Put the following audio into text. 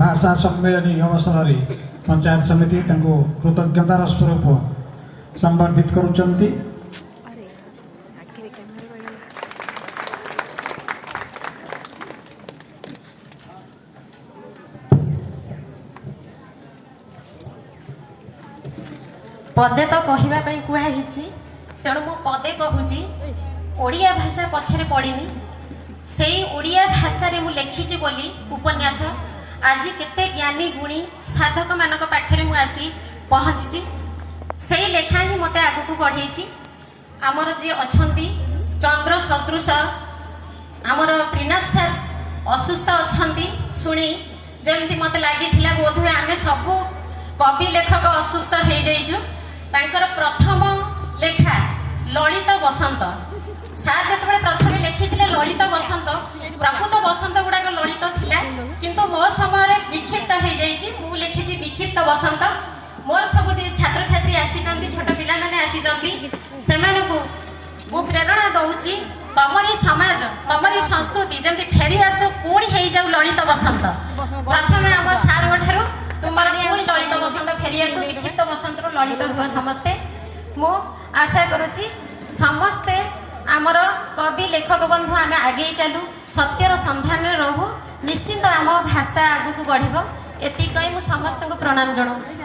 ଭାଷା ସମ୍ମିଳନୀ ଅବସରରେ ପଞ୍ଚାୟତ ସମିତି ତାଙ୍କୁ କୃତଜ୍ଞତାର ସ୍ୱରୂପ ସମ୍ବର୍ଦ୍ଧିତ କରୁଛନ୍ତି। ଆରେ, ଆଖିରେ କ୍ୟାମେରା ରହିଗଲା। ପଦେ ତ କହିବା ପାଇଁ କୁହା ହେଇଛି, ତେଣୁ ମୁଁ ପଦେ କହୁଛି। ଓଡ଼ିଆ ଭାଷା ପଛରେ ପଡ଼ିନି। ସେଇ ଓଡ଼ିଆ ଭାଷାରେ ମୁଁ ଲେଖିଛି ବୋଲି ଉପନ୍ୟାସ ଆଜି କେତେ ଜ୍ଞାନୀ ଗୁଣୀ ସାଧକମାନଙ୍କ ପାଖରେ ମୁଁ ଆସି ପହଞ୍ଚିଛି। ସେଇ ଲେଖା ହିଁ ମୋତେ ଆଗକୁ ବଢ଼େଇଛି। ଆମର ଯିଏ ଅଛନ୍ତି ଚନ୍ଦ୍ର ସଦୃଶ ଆମର ତ୍ରିନାଥ ସାର୍ ଅସୁସ୍ଥ ଅଛନ୍ତି ଶୁଣି ଯେମିତି ମୋତେ ଲାଗିଥିଲା, ବୋଧହୁଏ ଆମେ ସବୁ କବି ଲେଖକ ଅସୁସ୍ଥ ହେଇଯାଇଛୁ। ତାଙ୍କର ପ୍ରଥମ ଲେଖା ଲଳିତ ବସନ୍ତ। ସାର୍ ଯେତେବେଳେ ପ୍ରଥମେ ଲେଖିଥିଲେ ଲଳିତ ବସନ୍ତ, ପ୍ରକୃତ ବସନ୍ତ ଗୁଡ଼ାକ ଲଳିତ ଥିଲା, କିନ୍ତୁ ମୋ ସମୟରେ ବିକ୍ଷିପ୍ତ ହେଇଯାଇଛି। ମୁଁ ଲେଖିଛି ବିକ୍ଷିପ୍ତ ବସନ୍ତ। ମୋର ସବୁ ଯେ ଛାତ୍ରଛାତ୍ରୀ ଆସିଛନ୍ତି, ଛୋଟ ପିଲାମାନେ ଆସିଛନ୍ତି, ସେମାନଙ୍କୁ ମୁଁ ପ୍ରେରଣା ଦଉଛି, ତମରି ସମାଜ, ତମରି ସଂସ୍କୃତି ଯେମିତି ଫେରି ଆସୁ, ପୁଣି ହେଇଯାଉ ଲଳିତ ବସନ୍ତ। ପ୍ରଥମେ ଆମ ସାର୍ଙ୍କ ଠାରୁ ତୁମର ପୁଣି ଲଳିତ ବସନ୍ତ ଫେରି ଆସୁ, ବିକ୍ଷିପ୍ତ ବସନ୍ତରୁ ଲଳିତ ହୁଅ ସମସ୍ତେ। ମୁଁ ଆଶା କରୁଛି ସମସ୍ତେ ଆମର କବି ଲେଖକ ବନ୍ଧୁ ଆମେ ଆଗେଇ ଚାଲୁ, ସତ୍ୟର ସନ୍ଧାନରେ ରହୁ, ନିଶ୍ଚିନ୍ତ ଆମ ଭାଷା ଆଗକୁ ବଢ଼ିବ। ଏତିକି କହି ମୁଁ ସମସ୍ତଙ୍କୁ ପ୍ରଣାମ ଜଣାଉଛି।